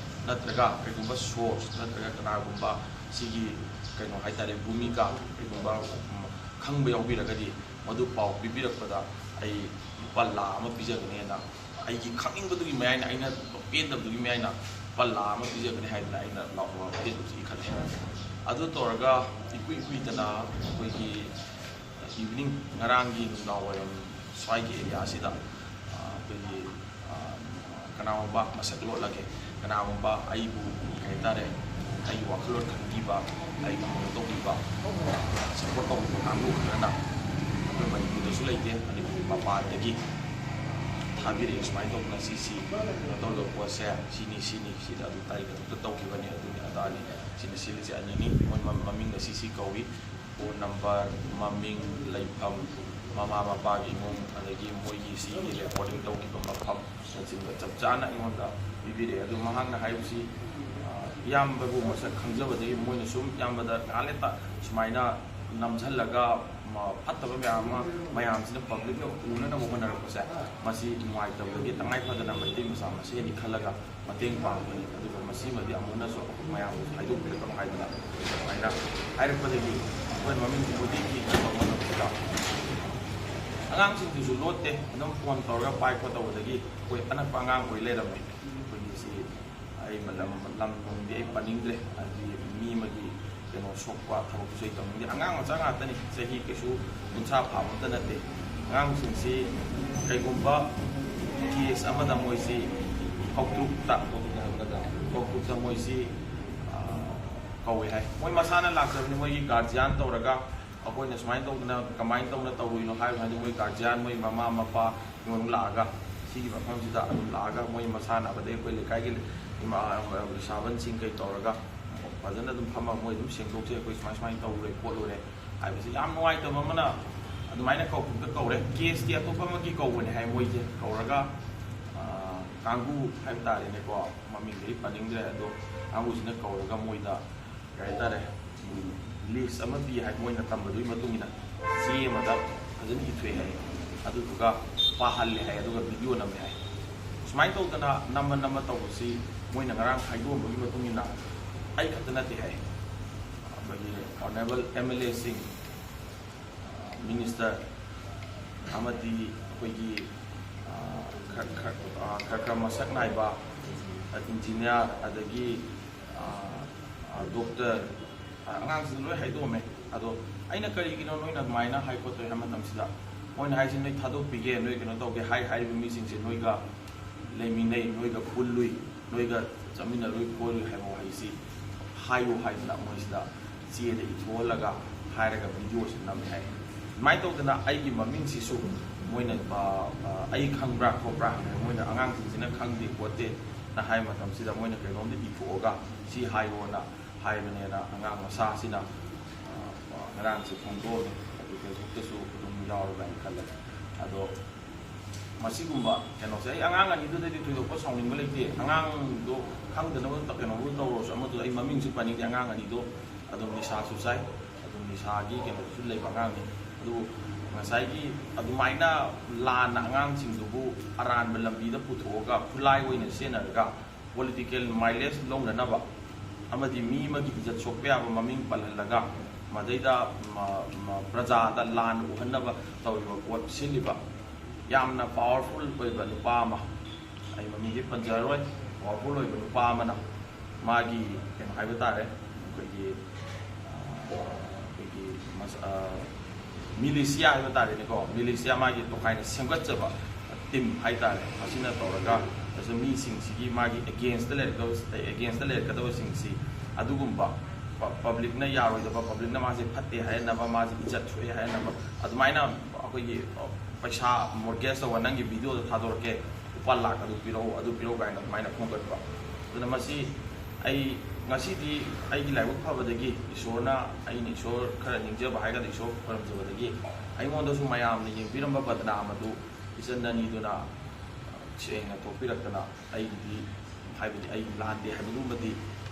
ꯅꯠꯇ꯭ꯔꯒ ꯀꯩꯒꯨꯝꯕ ꯁꯣꯔꯁ ꯅꯠꯇ꯭ꯔꯒ ꯀꯅꯥꯒꯨꯝꯕ ꯁꯤꯒꯤ ꯀꯩꯅꯣ ꯍꯥꯏꯇꯥꯔꯦ, ꯚꯨꯃꯤꯀꯥ ꯀꯩꯒꯨꯝꯕ, ꯎꯝ, ꯈꯪꯕ ꯌꯥꯎꯕꯤꯔꯒꯗꯤ ꯃꯗꯨ ꯄꯥꯎ ꯄꯤꯕꯤꯔꯛꯄꯗ ꯑꯩ ꯂꯨꯄꯥ ꯂꯥꯈ ꯑꯃ ꯄꯤꯖꯒꯅꯦꯅ, ꯑꯩꯒꯤ ꯈꯪꯅꯤꯡꯕꯗꯨꯒꯤ ꯃꯌꯥꯏꯅ, ꯑꯩꯅ ꯄꯦꯟꯗꯕꯗꯨꯒꯤ ꯃꯌꯥꯏꯅ ꯂꯨꯄꯥ ꯂꯥꯈ ꯑꯃ ꯄꯤꯖꯒꯅꯤ ꯍꯥꯏꯗꯅ ꯑꯩꯅ ꯂꯥꯎꯊꯣꯛꯂꯒ ꯄꯦꯟꯗꯕꯁꯤ ꯏꯈꯠꯂꯦ꯫ ꯑꯗꯨ ꯇꯧꯔꯒ ꯏꯀꯨꯏ ꯀꯨꯏꯗꯅ ꯑꯩꯈꯣꯏꯒꯤ ꯏꯚꯤꯅꯤꯡ, ꯉꯔꯥꯡꯒꯤ ꯅꯨꯡꯗꯥꯡ ꯋꯥꯏꯔꯝ ꯁ꯭ꯋꯥꯏꯒꯤ ꯑꯦꯔꯤꯌꯥꯁꯤꯗ, ꯑ, ꯑꯩꯈꯣꯏꯒꯤ, ꯑ, ꯀꯅꯥꯒꯨꯝꯕ ꯃꯁꯛ ꯂꯣꯠꯂꯒꯦ, ꯀꯅꯥꯒꯨꯝꯕ ꯑꯩꯕꯨ, ꯀꯩ ꯍꯥꯏꯇꯥꯔꯦ, ꯑꯩꯒꯤ ꯋꯥꯈꯜꯂꯣꯟ ꯈꯪꯕꯤꯕ, ꯑꯩꯒꯤ ꯀꯩꯅꯣ ꯇꯧꯕꯤꯕ, ꯁꯞꯄꯣꯔꯠ ꯇꯧꯕꯤꯕ ꯀꯥꯡꯕꯨ ꯈꯔꯅ ꯑꯩꯈꯣꯏ ꯃꯅꯤꯄꯨꯔꯗꯁꯨ ꯂꯩꯇꯦ, ꯃꯅꯤꯄꯨꯔ ꯃꯄꯥꯟꯗꯒꯤ ꯊꯥꯕꯤꯔꯛꯑꯦ꯫ ꯁꯨꯃꯥꯏꯅ ꯇꯧꯗꯅ ꯁꯤ, ꯁꯤ ꯀꯩꯅꯣ ꯇꯧꯗꯕ ꯄꯣꯠꯁꯦ ꯁꯤꯅꯤ, ꯁꯤꯅꯤ, ꯁꯤꯗ ꯑꯗꯨ ꯇꯥꯔꯤꯛ ꯑꯗꯨꯗ ꯇꯧꯈꯤꯕꯅꯤ, ꯑꯗꯨꯅꯤ ꯑꯗꯥꯅꯤ, ꯁꯤꯅ ꯁꯤꯜꯂꯤꯁꯦ ꯑꯅꯤꯅꯤ, ꯃꯣꯏ ꯃ-, ꯃꯃꯤꯡꯅ ꯁꯤ, ꯁꯤ ꯀꯧꯏ, ꯐꯣꯟ ꯅꯝꯕꯔ, ꯃꯃꯤꯡ, ꯂꯩꯐꯝ, ꯃꯃꯥ ꯃꯄꯥꯒꯤ ꯏꯃꯨꯡ, ꯑꯗꯒꯤ ꯃꯣꯏꯒꯤ ꯁꯤꯒꯤ ꯔꯦꯀꯣꯔꯗꯤꯡ ꯇꯧꯈꯤꯕ ꯃꯐꯝꯅꯆꯤꯡꯕ ꯆꯞ ꯆꯥꯅ ꯑꯩꯉꯣꯟꯗ ꯄꯤꯕꯤꯔꯛꯑꯦ꯫ ꯑꯗꯨ ꯃꯍꯥꯛꯅ ꯍꯥꯏꯕꯁꯤ, ꯑ, ꯏꯌꯥꯝꯕꯕꯨ ꯃꯁꯛ ꯈꯪꯖꯕꯗꯒꯤ ꯃꯣꯏꯅ ꯁꯨꯝ ꯏꯌꯥꯝꯕꯗ ꯉꯥꯏꯍꯥꯛ ꯂꯩꯇ ꯁꯨꯃꯥꯏꯅ ꯅꯝꯁꯤꯜꯂꯒ ꯃ-, ꯐꯠꯇꯕ ꯃꯌꯥꯝ ꯑꯃ ꯃꯌꯥꯝꯁꯤꯅ ꯄꯕ꯭ꯂꯤꯛꯅ ꯎꯅꯅꯕ ꯍꯣꯠꯅꯔꯛꯄꯁꯦ, ꯃꯁꯤ ꯅꯨꯡꯉꯥꯏꯇꯕꯗꯒꯤ ꯇꯉꯥꯏ ꯐꯗꯅ ꯃꯩꯇꯩ ꯃꯆꯥ ꯃꯁꯦꯟꯅꯤ ꯈꯜꯂꯒ ꯃꯇꯦꯡ ꯄꯥꯡꯕꯅꯤ꯫ ꯑꯗꯨꯒ ꯃꯁꯤꯃꯗꯤ ꯑꯃꯨꯛ ꯍꯟꯅꯁꯨ ꯑꯩꯈꯣꯏ ꯃꯌꯥꯝꯕꯨ ꯍꯥꯏꯗꯣꯛꯄꯤꯔꯛꯀꯅꯨ ꯍꯥꯏꯗꯅ ꯑꯗꯨꯃꯥꯏꯅ ꯍꯥꯏꯔꯛꯄꯗꯒꯤ ꯑꯩꯈꯣꯏꯅ ꯃꯃꯤꯡꯁꯤ ꯃꯣꯗꯤꯒꯤ ꯇꯧꯕ ꯃꯇꯝꯁꯤꯗ ꯑꯉꯥꯡꯁꯤꯡꯗꯨꯁꯨ ꯂꯣꯠꯇꯦ, ꯑꯗꯨꯝ ꯐꯣꯟ ꯇꯧꯔꯒ ꯄꯥꯏ ꯈꯣꯠ ꯇꯧꯕꯗꯒꯤ ꯑꯩꯈꯣꯏ ꯑꯅꯛꯄ ꯑꯉꯥꯡ ꯑꯣꯏ ꯂꯩꯔꯝꯃꯦ꯫ ꯑꯩꯈꯣꯏꯒꯤ ꯁꯤ ꯑꯩ ꯂꯝ, ꯂꯝ ꯅꯨꯡꯗꯤ ꯑꯩ ꯄꯟꯅꯤꯡꯗ꯭ꯔꯦ, ꯍꯥꯏꯗꯤ ꯃꯤ ꯑꯃꯒꯤ ꯀꯩꯅꯣ ꯁꯣꯛꯄ ꯊꯕꯛꯇꯨꯁꯨ ꯑꯩ ꯇꯧꯅꯤꯡꯗꯦ꯫ ꯑꯉꯥꯡ ꯃꯆꯥ ꯉꯥꯛꯇꯅꯤ, ꯆꯍꯤ ꯀꯩꯁꯨ ꯀꯨꯟꯊ꯭ꯔꯥ ꯐꯥꯕ ꯑꯝꯇ ꯅꯠꯇꯦ꯫ ꯑꯉꯥꯡꯁꯤꯡꯁꯤ ꯀꯩꯒꯨꯝꯕ ꯀꯦꯁ ꯑꯃꯗ ꯃꯣꯏꯁꯤ ꯐꯥꯎꯇ꯭ꯔꯨꯛꯇ, ꯐꯥꯎꯇ꯭ꯔꯨꯛꯇ ꯃꯣꯏꯁꯤ, ꯑ, ꯀꯧꯋꯦ ꯍꯥꯏ꯫ ꯃꯣꯏ ꯃꯁꯥꯅ ꯂꯥꯛꯆꯕꯅꯤ, ꯃꯣꯏꯒꯤ ꯒꯥꯔꯖꯤꯌꯥꯟ ꯇꯧꯔꯒ ꯑꯩꯈꯣꯏꯅ ꯁꯨꯃꯥꯏꯅ ꯇꯧꯗꯅ ꯀꯃꯥꯏꯅ ꯇꯧꯅ ꯇꯧꯔꯨꯏꯅꯣ ꯍꯥꯏꯕ ꯍꯥꯏꯗꯤ ꯃꯣꯏ ꯒꯥꯔꯖꯤꯌꯥꯟ, ꯃꯣꯏ ꯃꯃꯥ ꯃꯄꯥ ꯏꯃꯨꯡ ꯂꯥꯛꯑꯒ ꯁꯤꯒꯤ ꯃꯐꯝꯁꯤꯗ ꯑꯗꯨꯝ ꯂꯥꯛꯑꯒ ꯃꯣꯏ ꯃꯁꯥꯟꯅꯕꯗꯒꯤ ꯑꯩꯈꯣꯏ ꯂꯩꯀꯥꯏꯒꯤ ꯏꯃꯥ, ꯂꯩꯁꯥꯕꯟꯁꯤꯡ ꯀꯩ ꯇꯧꯔꯒ ꯐꯖꯅ ꯑꯗꯨꯝ ꯐꯝꯃꯒ ꯃꯣꯏ ꯑꯗꯨꯝ ꯁꯦꯡꯗꯣꯛꯁꯦ, ꯑꯩꯈꯣꯏ ꯁꯨꯃꯥꯏ ꯁꯨꯃꯥꯏꯅ ꯇꯧꯔꯦ ꯈꯣꯠꯂꯨꯔꯦ ꯍꯥꯏꯕꯁꯤ꯫ ꯌꯥꯝ ꯅꯨꯡꯉꯥꯏꯇꯕ ꯑꯃꯅ ꯑꯗꯨꯃꯥꯏꯅ ꯀꯧꯕꯗ ꯀꯧꯔꯦ꯫ ꯀꯦꯁꯇꯤ ꯑꯇꯣꯞꯄ ꯑꯃꯒꯤ ꯀꯧꯕꯅꯦ ꯍꯥꯏ꯫ ꯃꯣꯏꯁꯦ ꯀꯧꯔꯒ, ꯑ, ꯀꯥꯡꯕꯨ ꯍꯥꯏꯕ ꯇꯥꯔꯦꯅꯦꯀꯣ, ꯃꯃꯤꯡꯗꯤ ꯄꯟꯅꯤꯡꯗ꯭ꯔꯦ, ꯑꯗꯣ ꯀꯥꯡꯕꯨꯁꯤꯅ ꯀꯧꯔꯒ ꯃꯣꯏꯗ ꯀꯩ ꯍꯥꯏꯇꯥꯔꯦ, ꯎꯝ, ꯂꯤꯁ ꯑꯃ ꯄꯤ ꯍꯥꯏ, ꯃꯣꯏꯅ ꯇꯝꯕꯗꯨꯒꯤ ꯃꯇꯨꯡ ꯏꯟꯅ ꯆꯦ ꯑꯃꯗ ꯐꯖꯅ ꯏꯊꯣꯛꯑꯦ ꯍꯥꯏ, ꯑꯗꯨꯗꯨꯒ ꯄꯥꯍꯜꯂꯦ ꯍꯥꯏ, ꯑꯗꯨꯒ ꯚꯤꯗꯤꯑꯣ ꯅꯝꯃꯦ ꯍꯥꯏ꯫ ꯁꯨꯃꯥꯏꯅ ꯇꯧꯗꯅ ꯅꯝꯃ ꯅꯝꯃ ꯇꯧꯕꯁꯤ ꯃꯣꯏꯅ ꯉꯔꯥꯡ ꯍꯥꯏꯗꯣꯛꯑꯝꯕꯒꯤ ꯃꯇꯨꯡ ꯏꯟꯅ ꯑꯩ ꯈꯛꯇ ꯅꯠꯇꯦ ꯍꯥꯏ, ꯑꯩꯈꯣꯏꯒꯤ ꯑꯣꯅꯔꯦꯕꯜ ꯑꯦꯝ ꯑꯦꯜ ꯑꯦꯁꯤꯡ, ꯃꯤꯅꯤꯁꯇꯔ, ꯑꯃꯗꯤ ꯑꯩꯈꯣꯏꯒꯤ, ꯑ, ꯈꯔ, ꯈꯔ, ꯑ, ꯈꯔ, ꯈꯔ ꯃꯁꯛ ꯅꯥꯏꯕ, ꯑ, ꯏꯟꯖꯤꯅꯤꯌꯥꯔ, ꯑꯗꯒꯤ, ꯑ, ꯑ, ꯗꯣꯛꯇꯔ, ꯑ, ꯑꯉꯥꯡꯁꯤꯡ ꯂꯣꯏ ꯍꯥꯏꯗꯣꯛꯑꯝꯃꯦ꯫ ꯑꯗꯣ ꯑꯩꯅ ꯀꯔꯤꯒꯤꯅꯣ ꯅꯣꯏꯅ ꯑꯗꯨꯃꯥꯏꯅ ꯍꯥꯏ ꯈꯣꯠꯇꯣꯏ ꯍꯥꯏꯕ ꯃꯇꯝꯁꯤꯗ, ꯃꯣꯏꯅ ꯍꯥꯏꯁꯦ, "ꯅꯣꯏ ꯊꯥꯗꯣꯛꯄꯤꯒꯦ, ꯅꯣꯏ ꯀꯩꯅꯣ ꯇꯧꯒꯦ" ꯍꯥꯏ, ꯍꯥꯏꯔꯤꯕ ꯃꯤꯁꯤꯡꯁꯦ ꯅꯣꯏꯒ ꯂꯩꯃꯤꯟꯅꯩ, ꯅꯣꯏꯒ ꯄꯨꯜꯂꯨꯏ, ꯅꯣꯏꯒ ꯆꯠꯃꯤꯟꯅꯔꯨꯏ ꯈꯣꯠꯂꯨꯏ ꯍꯥꯏꯕ ꯋꯥꯍꯩꯁꯤ ꯍꯥꯏꯌꯨ ꯍꯥꯏꯗꯅ ꯃꯣꯏꯁꯤꯗ ꯆꯦꯗ ꯏꯊꯣꯛꯍꯜꯂꯒ ꯍꯥꯏꯔꯒ ꯚꯤꯗꯤꯑꯣꯁꯤ ꯅꯝꯃꯦ ꯍꯥꯏ꯫ ꯑꯗꯨꯃꯥꯏꯅ ꯇꯧꯗꯅ ꯑꯩꯒꯤ ꯃꯃꯤꯡꯁꯤꯁꯨ ꯃꯣꯏꯅ, ꯑ, ꯑ, "ꯑꯩ ꯈꯪꯕ꯭ꯔꯥ ꯈꯣꯠꯄ꯭ꯔꯥ?" ꯍꯪꯉꯦ꯫ ꯃꯣꯏꯅ, "ꯑꯉꯥꯡꯁꯤꯡꯁꯤꯅ ꯈꯪꯗꯦ ꯈꯣꯠꯇꯦꯅ" ꯍꯥꯏꯕ ꯃꯇꯝꯁꯤꯗ ꯃꯣꯏꯅ ꯀꯩꯅꯣꯝꯗ ꯏꯊꯣꯛꯑꯒ ꯁꯤ ꯍꯥꯏꯌꯣꯅ ꯍꯥꯏꯕꯅꯦꯅ ꯑꯉꯥꯡ ꯃꯆꯥꯁꯤꯅ, ꯑ, ꯑ, ꯉꯔꯥꯡꯁꯦ ꯐꯣꯡꯗꯣꯛꯑꯝꯃꯦ꯫ ꯑꯗꯨ ꯐꯦꯁꯕꯨꯛꯇꯁꯨ ꯑꯗꯨꯝ ꯌꯥꯎꯔꯕ꯭ꯔꯥ ꯍꯥꯏꯅ ꯈꯜꯂꯦ꯫ ꯑꯗꯣ ꯃꯁꯤꯒꯨꯝꯕ ꯀꯩꯅꯣꯁꯦ ꯑꯩ ꯑꯉꯥꯡ ꯑꯅꯤꯗꯨꯗꯗꯤ ꯊꯣꯏꯗꯣꯛꯄ ꯁꯥꯎꯅꯤꯡꯕ ꯂꯩꯇꯦ꯫ ꯑꯉꯥꯡꯗꯣ ꯈꯪꯗꯅꯕ ꯀꯩꯅꯣꯕꯨ ꯇꯧꯔꯁꯨ ꯑꯃꯗꯨ ꯑꯩ ꯃꯃꯤꯡꯁꯨ ꯄꯟꯅꯤꯡꯗꯦ꯫ ꯑꯉꯥꯡ ꯑꯅꯤꯗꯣ ꯑꯗꯨꯝ ꯅꯤꯁꯥꯁꯨ ꯆꯥꯏ, ꯑꯗꯨꯝ ꯅꯤꯁꯥꯒꯤ ꯀꯩꯅꯣꯁꯨ ꯂꯩꯕ ꯑꯉꯥꯡꯅꯤ꯫ ꯑꯗꯨꯕꯨ ꯉꯁꯥꯏꯒꯤ ꯑꯗꯨꯃꯥꯏꯅ ꯂꯥꯟꯅ ꯑꯉꯥꯡꯁꯤꯡꯗꯨꯕꯨ ꯑꯔꯥꯟꯕ ꯂꯝꯕꯤꯗ ꯄꯨꯊꯣꯛꯑꯒ ꯈꯨꯠꯂꯥꯏ ꯑꯣꯏꯅ ꯁꯤꯖꯤꯟꯅꯔꯒ ꯄꯣꯂꯤꯇꯤꯀꯦꯜ ꯃꯥꯏꯂꯦꯖ ꯂꯧꯅꯅꯕ ꯑꯃꯗꯤ ꯃꯤ ꯑꯃꯒꯤ ꯏꯖꯠ ꯁꯣꯛꯄ ꯌꯥꯕ ꯃꯃꯤꯡ ꯄꯜꯍꯜꯂꯒ ꯃꯗꯩꯗ ꯃ-, ꯃ-, ꯄ꯭ꯔꯖꯥꯗ ꯂꯥꯟ ꯎꯍꯟꯅꯕ ꯇꯧꯔꯤꯕ ꯄꯣꯠ ꯁꯤꯜꯂꯤꯕ ꯌꯥꯝꯅ ꯄꯥꯋꯔꯐꯨꯜ ꯑꯣꯏꯕ ꯅꯨꯄꯥ ꯑꯃ, ꯑꯩ ꯃꯃꯤꯡꯗꯤ ꯄꯟꯖꯔꯔꯣꯏ, ꯄꯥꯋꯔꯐꯨꯜ ꯑꯣꯏꯕ ꯅꯨꯄꯥ ꯑꯃꯅ ꯃꯥꯒꯤ ꯀꯩꯅꯣ ꯍꯥꯏꯕ ꯇꯥꯔꯦ, ꯑꯩꯈꯣꯏꯒꯤ, ꯑ, ꯑꯩꯈꯣꯏꯒꯤ ꯃꯁ-, ꯑ, ꯃꯤꯂꯤꯁꯤꯌꯥ ꯍꯥꯏꯕ ꯇꯥꯔꯦꯅꯦꯀꯣ, ꯃꯤꯂꯤꯁꯤꯌꯥ ꯃꯥꯒꯤ ꯇꯣꯈꯥꯏꯅ ꯁꯦꯝꯒꯠꯆꯕ ꯇꯤꯝ ꯍꯥꯏꯇꯥꯔꯦ, ꯃꯁꯤꯅ ꯇꯧꯔꯒ ꯑꯗꯨ ꯃꯤꯁꯤꯡꯁꯤꯒꯤ ꯃꯥꯒꯤ ꯑꯦꯒꯦꯟꯁꯇ ꯂꯩꯔꯛꯀꯗꯕ, ꯑꯦꯒꯦꯟꯁꯇ ꯂꯩꯔꯛꯀꯗꯕꯁꯤꯡꯁꯤ ꯑꯗꯨꯒꯨꯝꯕ ꯄ-, ꯄꯕ꯭ꯂꯤꯛꯅ ꯌꯥꯔꯣꯏꯗꯕ, ꯄꯕ꯭ꯂꯤꯛꯅ ꯃꯥꯁꯦ ꯐꯠꯇꯦ ꯍꯥꯏꯍꯟꯅꯕ, ꯃꯥꯁꯦ ꯏꯖꯠ ꯁꯣꯛꯑꯦ ꯍꯥꯏꯍꯟꯅꯕ, ꯑꯗꯨꯃꯥꯏꯅ ꯑꯩꯈꯣꯏꯒꯤ, ꯑ, ꯄꯩꯁꯥ ꯃꯣꯔꯒꯦꯖ ꯇꯧꯕ, "ꯅꯪꯒꯤ ꯚꯤꯗꯤꯑꯣꯗ ꯊꯥꯗꯣꯔꯛꯀꯦ, ꯂꯨꯄꯥ ꯂꯥꯛ ꯑꯗꯨ ꯄꯤꯔꯛꯎ, ꯑꯗꯨ ꯄꯤꯔꯛꯎ" ꯀꯥꯏꯅ ꯑꯗꯨꯃꯥꯏꯅ ꯈꯣꯝꯒꯠꯄ꯫ ꯑꯗꯨꯅ ꯃꯁꯤ ꯑꯩ ꯉꯁꯤꯗꯤ ꯑꯩꯒꯤ ꯂꯥꯏꯕꯛ ꯐꯕꯗꯒꯤ, ꯏꯁꯣꯔꯅ, ꯑꯩꯅ ꯏꯁꯣꯔ ꯈꯔ ꯅꯤꯡꯖꯕ ꯍꯥꯏꯒꯗ꯭ꯔꯥ, ꯏꯁꯣꯔ ꯈꯣꯏꯔꯝꯖꯕꯗꯒꯤ ꯑꯩꯉꯣꯟꯗꯁꯨ ꯃꯌꯥꯝꯅ ꯌꯦꯡꯕꯤꯔꯝꯕ ꯕꯗꯅꯥꯝ ꯑꯗꯨ ꯏꯆꯟ ꯑꯅꯤꯗꯨꯅ ꯁꯦꯡꯅ ꯊꯣꯛꯄꯤꯔꯛꯇꯅ ꯑꯩꯒꯤꯗꯤ, ꯍꯥꯏꯕꯗꯤ ꯑꯩ ꯂꯥꯟꯗꯦ ꯍꯥꯏꯕꯗꯨꯃꯗꯤ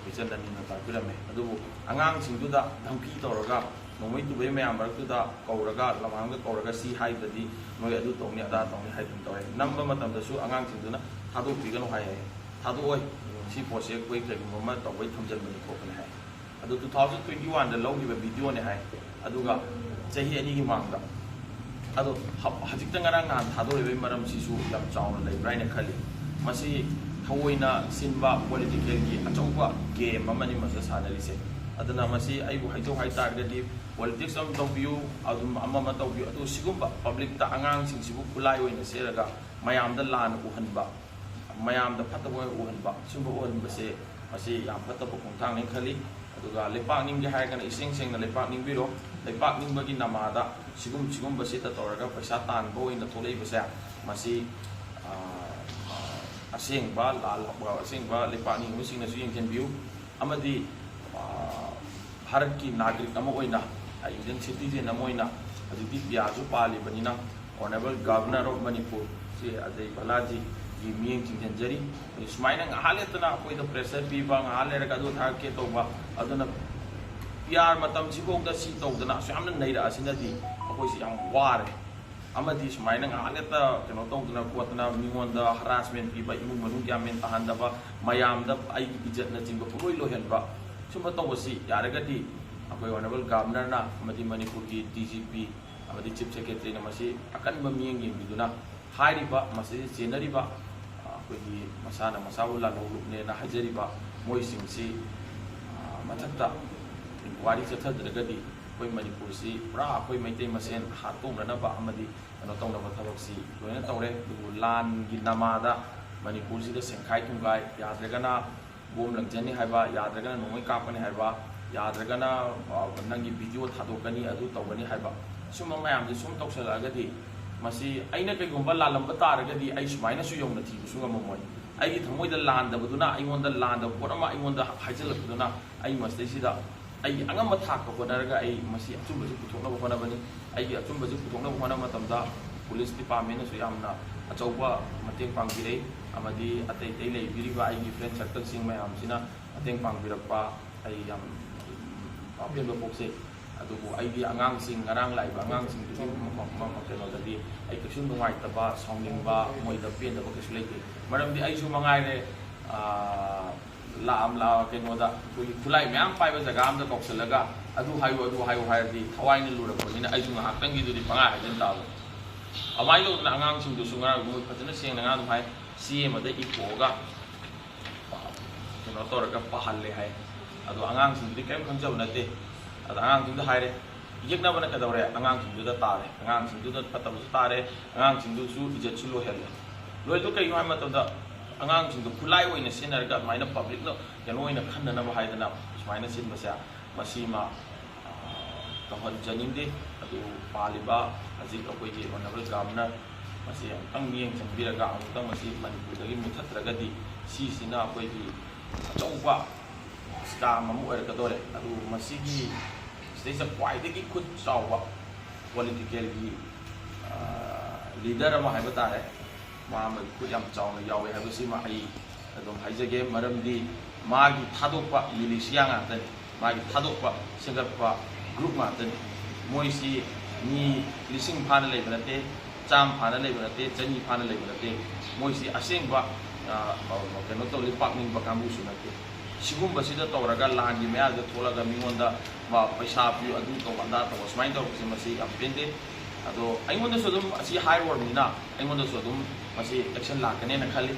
ꯏꯆꯟ ꯑꯅꯤꯅ ꯇꯥꯛꯄꯤꯔꯝꯃꯦ꯫ ꯑꯗꯨꯕꯨ ꯑꯉꯥꯡꯁꯤꯡꯗꯨꯗ ꯙꯝꯀꯤ ꯇꯧꯔꯒ, ꯅꯣꯡꯃꯩ ꯇꯨꯕꯩ ꯃꯌꯥꯝ ꯃꯔꯛꯇꯨꯗ ꯀꯧꯔꯒ, ꯂꯃꯥꯡꯗ ꯀꯧꯔꯒ ꯁꯤ ꯍꯥꯏꯗ꯭ꯔꯗꯤ ꯅꯣꯏ ꯑꯗꯨ ꯇꯧꯅꯤ ꯑꯗꯥ ꯇꯧꯅꯤ ꯍꯥꯏꯗꯅ ꯇꯧꯋꯦ꯫ ꯅꯝꯕ ꯃꯇꯝꯗꯁꯨ ꯑꯉꯥꯡꯁꯤꯡꯗꯨꯅ "ꯊꯥꯗꯣꯛꯄꯤꯒꯅꯨ" ꯍꯥꯏꯌꯦ꯫ "ꯊꯥꯗꯣꯛꯑꯣꯏ, ꯁꯤ ꯄꯣꯠꯁꯦ ꯑꯩꯈꯣꯏ ꯀꯩꯒꯨꯝꯕ ꯑꯃ ꯇꯧꯕꯩ ꯊꯝꯖꯤꯟꯕꯅꯤ ꯈꯣꯠꯄꯅꯤ" ꯍꯥꯏ꯫ ꯑꯗꯨ two thousand twenty one ꯗ ꯂꯧꯈꯤꯕ ꯚꯤꯗꯤꯑꯣꯅꯦ ꯍꯥꯏ꯫ ꯑꯗꯨꯒ ꯆꯍꯤ ꯑꯅꯤꯒꯤ ꯃꯃꯥꯡꯗ ꯑꯗꯣ ꯍ- ꯍꯧꯖꯤꯛꯇ ꯉꯔꯥꯡ ꯅꯍꯥꯟ ꯊꯥꯗꯣꯔꯛꯏꯕꯒꯤ ꯃꯔꯝꯁꯤꯁꯨ ꯌꯥꯝ ꯆꯥꯎꯅ ꯂꯩꯕ꯭ꯔꯥ ꯍꯥꯏꯅ ꯈꯜꯂꯤ꯫ ꯃꯁꯤ ꯊꯑꯣꯏꯅ ꯁꯤꯟꯕ ꯄꯣꯂꯤꯇꯤꯀꯦꯜꯒꯤ ꯑꯆꯧꯕ ꯒꯦꯝ ꯑꯃꯅꯤ ꯃꯁꯤꯗ ꯁꯥꯟꯅꯔꯤꯁꯦ꯫ ꯑꯗꯨꯅ ꯃꯁꯤ ꯑꯩꯕꯨ ꯍꯥꯏꯗꯣꯛ ꯍꯥꯏ ꯇꯥꯔꯒꯗꯤ ꯄꯣꯂꯤꯇꯤꯛꯁ ꯑꯃ ꯇꯧꯕꯤꯌꯨ, ꯑꯗꯨꯝ ꯑꯃ ꯑꯃ ꯇꯧꯕꯤꯌꯨ, ꯑꯗꯨ ꯁꯤꯒꯨꯝꯕ ꯄꯕ꯭ꯂꯤꯛꯇ ꯑꯉꯥꯡꯁꯤꯡꯁꯤꯕꯨ ꯈꯨꯠꯂꯥꯏ ꯑꯣꯏꯅ ꯁꯦꯠꯂꯒ ꯃꯌꯥꯝꯗ ꯂꯥꯟ ꯎꯍꯟꯕ, ꯃꯌꯥꯝꯗ ꯐꯠꯇꯕ ꯑꯣꯏꯅ ꯎꯍꯟꯕ, ꯁꯨꯝꯕ ꯎꯍꯟꯕꯁꯦ ꯃꯁꯤ ꯌꯥꯝ ꯐꯠꯇꯕ ꯈꯣꯡꯊꯥꯡꯅꯤ ꯈꯜꯂꯤ꯫ ꯑꯗꯨꯒ ꯂꯩꯄꯥꯛ ꯅꯤꯡꯒꯦ ꯍꯥꯏꯔꯒꯅ ꯏꯁꯦꯡ ꯁꯦꯡꯅ ꯂꯩꯄꯥꯛ ꯅꯤꯡꯕꯤꯔꯣ꯫ ꯂꯩꯄꯥꯛ ꯅꯤꯡꯕꯒꯤ ꯅꯃꯥꯗ ꯁꯤꯒꯨꯝ ꯁꯤꯒꯨꯝꯕꯁꯤꯗ ꯇꯧꯔꯒ ꯄꯩꯁꯥ ꯇꯥꯟꯕ ꯑꯣꯏꯅ ꯊꯣꯛꯂꯛꯏꯕꯁꯦ, ꯃꯁꯤ ꯑ, ꯑ, ꯑꯁꯦꯡꯕ ꯂꯥꯜ ꯑꯁꯦꯡꯕ ꯂꯩꯄꯥꯛ ꯅꯤꯡꯕꯁꯤꯡꯅꯁꯨ ꯌꯦꯡꯁꯤꯟꯕꯤꯌꯨ꯫ ꯑꯃꯗꯤ ꯑ, ꯚꯥꯔꯠꯀꯤ ꯅꯥꯒꯔꯤꯛ ꯑꯃ ꯑꯣꯏꯅ, ꯏꯟꯗꯤꯌꯟ ꯁꯤꯇꯤꯖꯦꯟ ꯑꯃ ꯑꯣꯏꯅ ꯍꯧꯖꯤꯛꯇꯤ ꯄꯤꯌꯥꯁꯨ ꯄꯥꯜꯂꯤꯕꯅꯤꯅ, Honourable Governor of Manipur ꯁꯤ ꯑꯖꯌ ꯚꯜꯂꯥꯖꯤꯒꯤ ꯃꯤꯠꯌꯦꯡ ꯆꯤꯡꯁꯤꯟꯖꯔꯤ꯫ ꯁꯨꯃꯥꯏꯅ ꯉꯥꯏꯍꯥꯛ ꯂꯩꯇꯅ ꯑꯩꯈꯣꯏꯗ ꯄ꯭ꯔꯦꯁꯔ ꯄꯤꯕ, ꯉꯥꯏꯍꯥꯛ ꯂꯩꯔꯒ ꯑꯗꯨ ꯊꯥꯔꯛꯀꯦ ꯇꯧꯕ, ꯑꯗꯨꯅ ꯄꯤ ꯑꯥꯔ ꯃꯇꯝꯁꯤꯐꯥꯎꯗ ꯁꯤ ꯇꯧꯗꯅ ꯑꯁꯨꯛ ꯌꯥꯝꯅ ꯅꯩꯔꯛꯑꯁꯤꯅꯗꯤ ꯑꯩꯈꯣꯏꯁꯤ ꯌꯥꯝ ꯋꯥꯔꯦ꯫ ꯑꯃꯗꯤ ꯁꯨꯃꯥꯏꯅ ꯉꯥꯏꯍꯥꯛ ꯂꯩꯇ ꯀꯩꯅꯣ ꯇꯧꯗꯅ ꯈꯣꯠꯇꯅ ꯃꯤꯉꯣꯟꯗ ꯍꯔꯥꯁꯃꯦꯟ ꯄꯤꯕ, ꯏꯃꯨꯡ ꯃꯅꯨꯡ ꯒ꯭ꯌꯥꯟ ꯃꯦꯟ ꯇꯥꯍꯟꯗꯕ, ꯃꯌꯥꯝꯗ ꯑꯩꯒꯤ ꯏꯖꯠꯅꯆꯤꯡꯕ ꯄꯨꯡꯂꯣꯏ ꯂꯣꯏꯍꯟꯕ, ꯁꯨꯝꯕ ꯇꯧꯕꯁꯤ ꯌꯥꯔꯒꯗꯤ ꯑꯩꯈꯣꯏ Honourable Governorꯅ ꯑꯃꯗꯤ ꯃꯅꯤꯄꯨꯔꯒꯤ ꯗꯤ ꯖꯤ ꯄꯤ ꯑꯃꯗꯤ Chief Secretaryꯅ ꯃꯁꯤ ꯑꯀꯟꯕ ꯃꯤꯠꯌꯦꯡ ꯌꯦꯡꯕꯤꯗꯨꯅ ꯍꯥꯏꯔꯤꯕ ꯃꯁꯤꯗ ꯆꯦꯟꯅꯔꯤꯕ, ꯑ, ꯑꯩꯈꯣꯏꯒꯤ ꯃꯁꯥꯅ ꯃꯁꯥꯕꯨ ꯂꯥꯜꯍꯧꯂꯨꯞꯅꯦꯅ ꯍꯥꯏꯖꯔꯤꯕ ꯃꯣꯏꯁꯤꯡꯁꯤ, ꯑ, ꯃꯊꯛꯇ ꯏꯟꯀ꯭ꯋꯥꯏꯔꯤ ꯆꯠꯊꯗ꯭ꯔꯒꯗꯤ ꯑꯩꯈꯣꯏ ꯃꯅꯤꯄꯨꯔꯁꯤ ꯄꯨꯔꯥ ꯑꯩꯈꯣꯏ ꯃꯩꯇꯩ ꯃꯁꯦꯟ ꯍꯥꯠꯇꯣꯛꯅꯅꯕ ꯑꯃꯗꯤ ꯀꯩꯅꯣ ꯇꯧꯅꯕ ꯊꯕꯛꯁꯤ ꯂꯣꯏꯅ ꯇꯧꯔꯦ꯫ ꯑꯗꯨꯕꯨ ꯂꯥꯟꯒꯤ ꯅꯃꯥꯗ ꯃꯅꯤꯄꯨꯔꯁꯤꯗ ꯁꯦꯡꯈꯥꯏ ꯊꯨꯡꯒꯥꯏ, ꯌꯥꯗ꯭ꯔꯒꯅ ꯕꯣꯝ ꯂꯪꯖꯅꯤ ꯍꯥꯏꯕ, ꯌꯥꯗ꯭ꯔꯒꯅ ꯅꯣꯡꯃꯩ ꯀꯥꯞꯀꯅꯤ ꯍꯥꯏꯕ, ꯌꯥꯗ꯭ꯔꯒꯅ, ꯑ, ꯅꯪꯒꯤ ꯚꯤꯗꯤꯑꯣ ꯊꯥꯗꯣꯛꯀꯅꯤ, ꯑꯗꯨ ꯇꯧꯒꯅꯤ ꯍꯥꯏꯕ, ꯁꯨꯝꯕ ꯃꯌꯥꯝꯁꯦ ꯁꯨꯝ ꯇꯧꯁꯜꯂꯛꯑꯒꯗꯤ, ꯃꯁꯤ ꯑꯩꯅ ꯀꯩꯒꯨꯝꯕ ꯂꯥꯜꯂꯝꯕ ꯇꯥꯔꯒꯗꯤ ꯑꯩ ꯁꯨꯃꯥꯏꯅꯁꯨ ꯌꯧꯅ ꯊꯤꯕꯁꯨ ꯉꯝꯃꯝꯃꯣꯏ꯫ ꯑꯩꯒꯤ ꯊꯃꯣꯏꯗ ꯂꯥꯟꯗꯕꯗꯨꯅ, ꯑꯩꯉꯣꯟꯗ ꯂꯥꯟꯗꯕ ꯄꯣꯠ ꯑꯃ ꯑꯩꯉꯣꯟꯗ ꯍꯥꯏꯖꯤꯜꯂꯛꯄꯗꯨꯅ, ꯑꯩ ꯃꯁꯤꯗꯩꯁꯤꯗ ꯑꯩ ꯑꯉꯝꯕ ꯊꯥꯛꯇ ꯍꯣꯠꯅꯔꯒ ꯑꯩ ꯃꯁꯤ ꯑꯆꯨꯝꯕꯁꯤ ꯄꯨꯊꯣꯛꯅꯕ ꯍꯣꯠꯅꯕꯅꯤ꯫ ꯑꯩꯒꯤ ꯑꯆꯨꯝꯕꯁꯤ ꯄꯨꯊꯣꯛꯅꯕ ꯍꯣꯠꯅꯕ ꯃꯇꯝꯗ ꯄꯨꯂꯤꯁ ꯗꯤꯄꯥꯔꯠꯃꯦꯟꯅꯁꯨ ꯌꯥꯝꯅ ꯑꯆꯧꯕ ꯃꯇꯦꯡ ꯄꯥꯡꯕꯤꯔꯦ, ꯑꯃꯗꯤ ꯑꯇꯩ ꯑꯇꯩ ꯂꯩꯕꯤꯔꯤꯕ ꯑꯩꯒꯤ ꯐ꯭ꯔꯦꯟ ꯁꯔꯀꯜꯁꯤꯡ ꯃꯌꯥꯝꯁꯤꯅ ꯃꯇꯦꯡ ꯄꯥꯡꯕꯤꯔꯛꯄ ꯑꯩ ꯌꯥꯝ ꯑꯄꯦꯟꯕ ꯄꯣꯛꯆꯩ꯫ ꯑꯗꯨꯕꯨ ꯑꯩꯗꯤ ꯑꯉꯥꯡꯁꯤꯡ, ꯉꯔꯥꯡ ꯂꯥꯛꯏꯕ ꯑꯉꯥꯡꯁꯤꯡꯗꯨꯒꯤ ꯃ-, ꯃ-, ꯃ-, ꯀꯩꯅꯣꯗꯗꯤ ꯑꯩ ꯀꯩꯁꯨ ꯅꯨꯡꯉꯥꯏꯇꯕ, ꯁꯥꯎꯅꯤꯡꯕ, ꯃꯣꯏꯗ ꯄꯦꯟꯗꯕ ꯀꯩꯁꯨ ꯂꯩꯇꯦ꯫ ꯃꯔꯝꯗꯤ ꯑꯩꯁꯨ ꯃꯉꯥꯏꯔꯦ, ꯑꯥ, ꯂꯥꯛꯑꯝ ꯂꯥꯛꯑ ꯀꯩꯅꯣꯗ ꯑꯩꯈꯣꯏꯒꯤ ꯈꯨꯠꯂꯥꯏ ꯃꯌꯥꯝ ꯄꯥꯏꯕ ꯖꯒꯥ ꯑꯃꯗ ꯀꯧꯁꯜꯂꯒ ꯑꯗꯨ ꯍꯥꯏꯌꯨ, ꯑꯗꯨ ꯍꯥꯏꯌꯨ ꯍꯥꯏꯔꯗꯤ ꯊꯋꯥꯏꯅ ꯂꯨꯔꯛꯄꯅꯤꯅ ꯑꯩꯁꯨ ꯉꯥꯏꯍꯥꯛꯇꯪꯒꯤꯗꯨꯗꯤ ꯄꯪꯍꯥꯏ ꯍꯥꯏꯖꯤꯟ ꯇꯥꯕꯅꯤ꯫ ꯑꯗꯨꯃꯥꯏꯅ ꯇꯧꯗꯅ ꯑꯉꯥꯡꯁꯤꯡꯗꯨꯁꯨ ꯉꯔꯥꯡ ꯃꯣꯏ ꯐꯖꯅ ꯁꯦꯡꯅ ꯉꯔꯥꯡ ꯑꯗꯨꯝ ꯍꯥꯏ, ꯆꯦ ꯑꯃꯗ ꯏꯊꯣꯛꯑꯒ ꯀꯩꯅꯣ ꯇꯧꯔꯒ ꯄꯥꯍꯜꯂꯦ ꯍꯥꯏ꯫ ꯑꯗꯣ ꯑꯉꯥꯡꯁꯤꯡꯗꯨꯗꯤ ꯀꯔꯤꯝ ꯈꯪꯖꯕ ꯅꯠꯇꯦ꯫ ꯑꯗꯣ ꯑꯉꯥꯡꯁꯤꯡꯗ ꯍꯥꯏꯔꯦ, ꯌꯦꯛꯅꯕꯅ ꯀꯩꯗꯧꯔꯦ? ꯑꯉꯥꯡꯁꯤꯡꯗꯨꯗ ꯇꯥꯔꯦ꯫ ꯑꯉꯥꯡꯁꯤꯡꯗꯨꯗ ꯐꯠꯇꯕꯁꯨ ꯇꯥꯔꯦ, ꯑꯉꯥꯡꯁꯤꯡꯗꯨꯁꯨ ꯏꯖꯠꯁꯨ ꯂꯣꯏꯍꯜꯂꯦ꯫ ꯂꯣꯏꯗꯣ ꯀꯩꯅꯣ ꯍꯥꯏꯕ ꯃꯇꯝꯗ ꯑꯉꯥꯡꯁꯤꯡꯗꯣ ꯈꯨꯠꯂꯥꯏ ꯑꯣꯏꯅ ꯁꯤꯖꯤꯟꯅꯔꯒ ꯑꯗꯨꯃꯥꯏꯅ ꯄꯕ꯭ꯂꯤꯛꯅ ꯀꯩꯅꯣ ꯑꯣꯏꯅ ꯈꯟꯅꯅꯕ ꯍꯥꯏꯗꯅ ꯁꯨꯃꯥꯏꯅ ꯁꯤꯟꯕꯁꯦ, ꯃꯁꯤꯃ, ꯑ, ꯇꯧꯍꯟꯖꯅꯤꯡꯗꯦ꯫ ꯑꯗꯨ ꯄꯥꯜꯂꯤꯕ ꯍꯧꯖꯤꯛ ꯑꯩꯈꯣꯏꯒꯤ ꯑꯣꯅꯔꯦꯕꯜ ꯒꯚꯔꯅꯔ ꯃꯁꯤ ꯑꯃꯨꯛꯇꯪ ꯃꯤꯠꯌꯦꯡ ꯆꯪꯕꯤꯔꯒ ꯑꯃꯨꯛꯇꯪ ꯃꯁꯤ ꯃꯅꯤꯄꯨꯔꯗꯒꯤ ꯃꯨꯊꯠꯇ꯭ꯔꯒꯗꯤ ꯁꯤꯁꯤꯅ ꯑꯩꯈꯣꯏꯒꯤ ꯑꯆꯧꯕ ꯁ꯭ꯀꯥꯝ ꯑꯃ ꯑꯣꯏꯔꯛꯀꯗꯧꯔꯦ꯫ ꯑꯗꯨ ꯃꯁꯤꯒꯤ ꯁꯤꯗꯩꯁꯤꯗ ꯈ꯭ꯋꯥꯏꯗꯒꯤ ꯈꯨꯠ ꯆꯥꯎꯕ ꯄꯣꯂꯤꯇꯤꯀꯦꯜꯒꯤ, ꯑ, ꯂꯤꯗꯔ ꯑꯃ ꯍꯥꯏꯕ ꯇꯥꯔꯦ, ꯃꯥ ꯑꯃ ꯈꯨꯠ ꯌꯥꯝ ꯆꯥꯎꯅ ꯌꯥꯎꯋꯦ ꯍꯥꯏꯕꯁꯤꯃ ꯑꯩ ꯑꯗꯨꯝ ꯍꯥꯏꯖꯒꯦ꯫ ꯃꯔꯝꯗꯤ ꯃꯥꯒꯤ ꯊꯥꯗꯣꯛꯄ ꯃꯤꯂꯤꯁꯤꯌꯥ ꯉꯥꯛꯇꯅꯤ, ꯃꯥꯒꯤ ꯊꯥꯗꯣꯛꯄ ꯁꯦꯝꯒꯠꯄ ꯒ꯭ꯔꯨꯞ ꯉꯥꯛꯇꯅꯤ꯫ ꯃꯣꯏꯁꯤ ꯃꯤ ꯂꯤꯁꯤꯡ ꯐꯥꯅ ꯂꯩꯕ ꯅꯠꯇꯦ, ꯆꯥꯝꯃ ꯐꯥꯅ ꯂꯩꯕ ꯅꯠꯇꯦ, ꯆꯅꯤ ꯐꯥꯅ ꯂꯩꯕ ꯅꯠꯇꯦ꯫ ꯃꯣꯏꯁꯤ ꯑꯁꯦꯡꯕ, ꯑ, ꯀꯩꯅꯣ ꯇꯧ, ꯂꯩꯄꯥꯛ ꯅꯤꯡꯕ ꯀꯥꯡꯕꯨꯁꯨ ꯅꯠꯇꯦ꯫ ꯁꯤꯒꯨꯝꯕꯁꯤꯗ ꯇꯧꯔꯒ ꯂꯥꯟꯒꯤ ꯃꯌꯥꯗ ꯊꯣꯛꯂꯒ ꯃꯤꯉꯣꯟꯗ ꯃꯥ ꯄꯩꯁꯥ ꯄꯤꯌꯨ, ꯑꯗꯨ ꯇꯧ, ꯑꯗꯥ ꯇꯧ, ꯁꯨꯃꯥꯏꯅ ꯇꯧꯔꯛꯄꯁꯦ ꯃꯁꯤ ꯌꯥꯝ ꯄꯦꯟꯗꯦ꯫ ꯑꯗꯣ ꯑꯩꯉꯣꯟꯗꯁꯨ ꯑꯗꯨꯝ ꯑꯁꯤ ꯍꯥꯏꯔꯨꯔꯕꯅꯤꯅ ꯑꯩꯉꯣꯟꯗꯁꯨ ꯑꯗꯨꯝ ꯃꯁꯤ action ꯂꯥꯛꯀꯅꯦꯅ ꯈꯜꯂꯤ꯫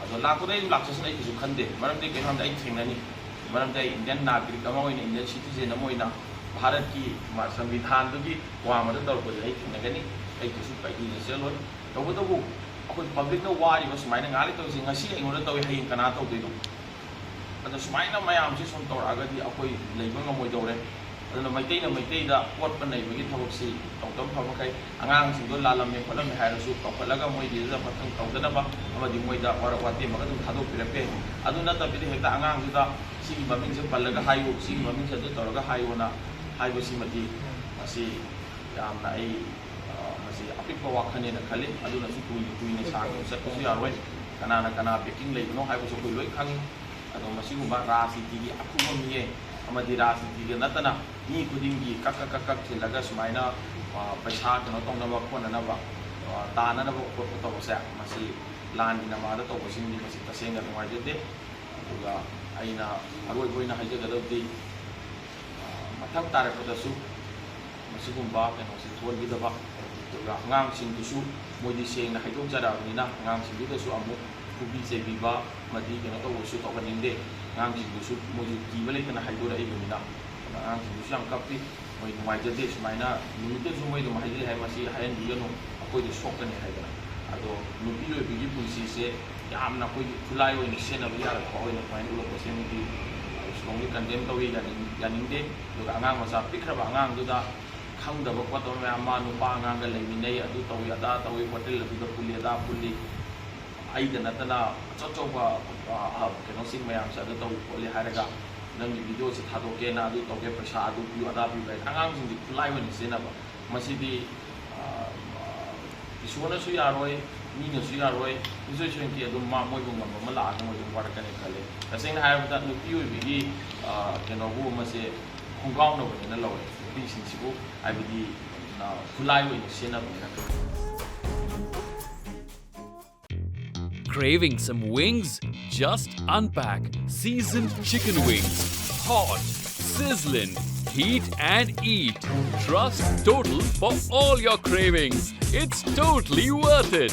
ꯑꯗꯣ ꯂꯥꯛꯄꯗ ꯑꯩ ꯑꯗꯨꯝ ꯂꯥꯛꯆꯁꯅꯨ, ꯑꯩ ꯀꯩꯁꯨ ꯈꯟꯗꯦ꯫ ꯃꯔꯝꯗꯤ ꯀꯩꯅꯣ ꯍꯥꯏꯕꯗ ꯑꯩ ꯊꯦꯡꯅꯅꯤ꯫ ꯃꯔꯝꯗꯤ ꯑꯩ Indian ꯅꯥꯒꯔꯤꯛ ꯑꯃ ꯑꯣꯏꯅ, Indian citizen ꯑꯃ ꯑꯣꯏꯅ ꯚꯥꯔꯠꯀꯤ ꯃꯥ-, ꯁꯪꯕꯤꯙꯥꯟꯗꯨꯒꯤ ꯋꯥꯡꯃꯗ ꯇꯧꯔꯛꯄꯁꯦ ꯑꯩ ꯊꯦꯡꯅꯒꯅꯤ꯫ ꯑꯩ ꯀꯩꯁꯨ ꯀꯥꯏꯗꯅ ꯆꯦꯜꯂꯣꯏ꯫ ꯇꯧꯕꯇꯕꯨ ꯑꯩꯈꯣꯏ ꯄꯕ꯭ꯂꯤꯛꯅ ꯋꯥꯔꯤꯕ ꯁꯨꯃꯥꯏꯅ ꯉꯥꯏꯍꯥꯛ ꯇꯧꯔꯤꯁꯦ, ꯉꯁꯤ ꯑꯩꯉꯣꯟꯗ ꯇꯧꯏ, ꯍꯌꯦꯡ ꯀꯅꯥ ꯇꯧꯗꯣꯏꯅꯣ? ꯑꯗꯣ ꯁꯨꯃꯥꯏꯅ ꯃꯌꯥꯝꯁꯦ ꯁꯨꯝ ꯇꯧꯔꯛꯑꯒꯗꯤ ꯑꯩꯈꯣꯏ ꯂꯩꯕ ꯉꯝꯃꯣꯏꯗꯧꯔꯦ꯫ ꯑꯗꯨꯅ ꯃꯩꯇꯩꯅ ꯃꯩꯇꯩꯗ ꯑꯣꯠꯄ ꯅꯩꯕꯒꯤ ꯊꯕꯛꯁꯤ ꯇꯧꯗꯕ ꯐꯕ ꯃꯈꯩ, ꯑꯉꯥꯡꯁꯤꯡꯗꯣ ꯂꯥꯜꯂꯝꯃꯦ ꯈꯣꯠꯂꯝꯃꯦ ꯍꯥꯏꯔꯁꯨ ꯀꯧꯈꯠꯂꯒ ꯃꯣꯏꯒꯤꯗꯨꯗ ꯃꯊꯪ ꯇꯧꯗꯅꯕ ꯑꯃꯗꯤ ꯃꯣꯏꯗ ꯋꯥꯔꯛ ꯋꯥꯇꯦꯝꯃꯒ ꯑꯗꯨꯝ ꯊꯥꯗꯣꯛꯄꯤꯔꯛꯄ ꯌꯥꯏ꯫ ꯑꯗꯨ ꯅꯠꯇꯕꯤꯗ ꯍꯦꯛꯇ ꯑꯉꯥꯡꯗꯨꯗ ꯁꯤꯒꯤ ꯃꯃꯤꯡꯁꯦ ꯄꯜꯂꯒ ꯍꯥꯏꯌꯨ, ꯁꯤꯒꯤ ꯃꯃꯤꯡꯁꯦ ꯑꯗꯨ ꯇꯧꯔꯒ ꯍꯥꯏꯌꯨꯅ ꯍꯥꯏꯕꯁꯤꯃꯗꯤ ꯃꯁꯤ ꯌꯥꯝꯅ ꯑꯩ, ꯑ, ꯃꯁꯤ ꯑꯄꯤꯛꯄ ꯋꯥꯈꯜꯅꯦꯅ ꯈꯜꯂꯤ꯫ ꯑꯗꯨꯅꯁꯨ ꯀꯨꯏꯅ ꯀꯨꯏꯅ ꯁꯥꯡꯅ ꯆꯠꯄꯁꯨ ꯌꯥꯔꯣꯏ꯫ ꯀꯅꯥꯅ ꯀꯅꯥ backing ꯂꯩꯕꯅꯣ ꯍꯥꯏꯕꯁꯨ ꯑꯩꯈꯣꯏ ꯂꯣꯏ ꯈꯪꯉꯤ꯫ ꯑꯗꯣ ꯃꯁꯤꯒꯨꯝꯕ ꯔꯥꯖꯅꯤꯇꯤꯒꯤ ꯑꯀꯨꯞꯄ ꯃꯤꯠꯌꯦꯡ ꯑꯃꯗꯤ ꯔꯥꯖꯅꯤꯇꯤꯒ ꯅꯠꯇꯅ ꯃꯤ ꯈꯨꯗꯤꯡꯒꯤ ꯀꯛ ꯀꯛ ꯀꯛ ꯀꯛ ꯊꯤꯜꯂꯒ ꯁꯨꯃꯥꯏꯅ, ꯑ, ꯄꯩꯁꯥ ꯀꯩꯅꯣ ꯇꯧꯅꯕ ꯈꯣꯠꯅꯅꯕ, ꯑ, ꯇꯥꯅꯅꯕ ꯈꯣꯠꯄ ꯇꯧꯕꯁꯦ ꯃꯁꯤ ꯂꯥꯟꯒꯤ ꯅꯃꯥꯗ ꯇꯧꯕꯁꯤꯡꯗꯤ ꯃꯁꯤ ꯇꯁꯦꯡꯅ ꯅꯨꯡꯉꯥꯏꯖꯗꯦ꯫ ꯑꯗꯨꯒ ꯑꯩꯅ ꯑꯔꯣꯏꯕ ꯑꯣꯏꯅ ꯍꯥꯏꯖꯒꯗꯕꯗꯤ, ꯑ, ꯃꯊꯪ ꯇꯥꯔꯛꯄꯗꯁꯨ ꯃꯁꯤꯒꯨꯝꯕ ꯀꯩꯅꯣꯁꯤ ꯊꯣꯛꯍꯟꯕꯤꯗꯕ, ꯑꯗꯨꯒ ꯑꯉꯥꯡꯁꯤꯡꯗꯨꯁꯨ ꯃꯣꯏꯗꯤ ꯁꯦꯡꯅ ꯍꯥꯏꯗꯣꯛꯆꯔꯛꯑꯕꯅꯤꯅ ꯑꯉꯥꯡꯁꯤꯡꯗꯨꯗꯁꯨ ꯑꯃꯨꯛ ꯐꯨꯕꯤ ꯆꯩꯕꯤꯕ ꯑꯃꯗꯤ ꯀꯩꯅꯣ ꯇꯧꯕꯁꯨ ꯇꯧꯍꯟꯅꯤꯡꯗꯦ꯫ ꯑꯉꯥꯡꯁꯤꯡꯗꯨꯁꯨ ꯃꯣꯏꯁꯨ ꯀꯤꯕ ꯂꯩꯇꯅ ꯍꯥꯏꯗꯣꯔꯛꯏꯕꯅꯤꯅ, ꯑꯗꯨꯅ ꯑꯉꯥꯡꯁꯤꯡꯗꯨꯁꯨ ꯌꯥꯝ ꯀꯞꯄꯤ꯫ ꯃꯣꯏ ꯅꯨꯡꯉꯥꯏꯖꯗꯦ, ꯁꯨꯃꯥꯏꯅ ꯅꯨꯃꯤꯠꯇꯁꯨ ꯃꯣꯏ ꯑꯗꯨꯝ ꯍꯥꯏꯖꯩ ꯍꯥꯏ, ꯃꯁꯤ ꯍꯥꯏꯍꯟꯕꯤꯒꯅꯨ, ꯑꯩꯈꯣꯏꯗ ꯁꯣꯛꯀꯅꯤ ꯍꯥꯏꯗꯅ꯫ ꯑꯗꯣ ꯅꯨꯄꯤ ꯑꯣꯏꯕꯤꯒꯤ ꯄꯨꯟꯁꯤꯁꯦ ꯌꯥꯝꯅ ꯑꯩꯈꯣꯏꯒꯤ ꯈꯨꯠꯂꯥꯏ ꯑꯣꯏꯅ ꯁꯤꯖꯤꯟꯅꯕ ꯌꯥꯔꯛꯄ ꯑꯣꯏꯅ ꯑꯗꯨꯃꯥꯏꯅ ꯎꯔꯛꯄꯁꯤꯃꯗꯤ strongly condemn ꯇꯧꯏ, ꯌꯥꯅꯤꯡ-, ꯌꯥꯅꯤꯡꯗꯦ꯫ ꯑꯗꯨꯒ ꯑꯉꯥꯡ ꯃꯆꯥ ꯄꯤꯛꯈ꯭ꯔꯕ ꯑꯉꯥꯡꯗꯨꯗ ꯈꯪꯗꯕ ꯈꯣꯠꯇꯕ ꯃꯌꯥꯝ, ꯃꯥ ꯅꯨꯄꯥ ꯑꯉꯥꯡꯒ ꯂꯩꯃꯤꯟꯅꯩ, ꯑꯗꯨ ꯇꯧꯏ, ꯑꯗꯥ ꯇꯧꯏ, ꯍꯣꯇꯦꯜ ꯑꯗꯨꯗ ꯄꯨꯜꯂꯤ, ꯑꯗꯥ ꯄꯨꯜꯂꯤ, ꯑꯩꯗ ꯅꯠꯇꯅ ꯑꯆꯧ ꯑꯆꯧꯕ, ꯑ, ꯑ, ꯀꯩꯅꯣꯁꯤꯡ ꯃꯌꯥꯝꯁꯦ ꯑꯗꯨ ꯇꯧꯏ ꯈꯣꯠꯂꯤ ꯍꯥꯏꯔꯒ, ꯅꯪꯒꯤ ꯚꯤꯗꯤꯑꯣꯁꯦ ꯊꯥꯗꯣꯛꯀꯦꯅ ꯑꯗꯨ ꯇꯧꯒꯦ, ꯄꯩꯁꯥ ꯑꯗꯨ ꯄꯤꯌꯨ, ꯑꯗꯥ ꯄꯤꯌꯨ ꯀꯥꯏꯅ ꯑꯉꯥꯡꯁꯤꯡꯁꯤ ꯈꯨꯠꯂꯥꯏ ꯑꯣꯏꯅ ꯁꯤꯖꯤꯟꯅꯕ, ꯃꯁꯤꯗꯤ, ꯑ, ꯑ, ꯏꯁꯣꯔꯅꯁꯨ ꯌꯥꯔꯣꯏ, ꯃꯤꯅꯁꯨ ꯌꯥꯔꯣꯏ, ꯏꯁꯣꯔ ꯏꯁꯣꯔꯒꯤ ꯑꯗꯨꯝ ꯃꯥ, ꯃꯣꯏꯕꯨ ꯉꯝꯕ ꯑꯃ ꯂꯥꯛꯑꯒ ꯃꯣꯏ ꯑꯗꯨꯝ ꯋꯥꯔꯛꯀꯅꯤ ꯈꯜꯂꯦ꯫ ꯇꯁꯦꯡꯅ ꯍꯥꯏꯔꯕꯗ ꯅꯨꯄꯤ ꯑꯣꯏꯕꯤꯒꯤ, ꯑ, ꯀꯩꯅꯣꯕꯨ ꯑꯃꯁꯦ ꯈꯣꯡꯒꯥꯎꯅꯕꯅꯦꯅ ꯂꯧꯔꯦ꯫ ꯅꯨꯄꯤꯁꯤꯡꯁꯤꯕꯨ, ꯍꯥꯏꯕꯗꯤ, ꯑ, ꯈꯨꯠꯂꯥꯏ ꯑꯣꯏꯅ ꯁꯤꯖꯤꯟꯅꯕꯅꯤꯅ꯫ Craving some wings? Just unpack seasoned chicken wings. Hot, sizzling, heat and eat. Trust Total for all your cravings. It's totally worth it.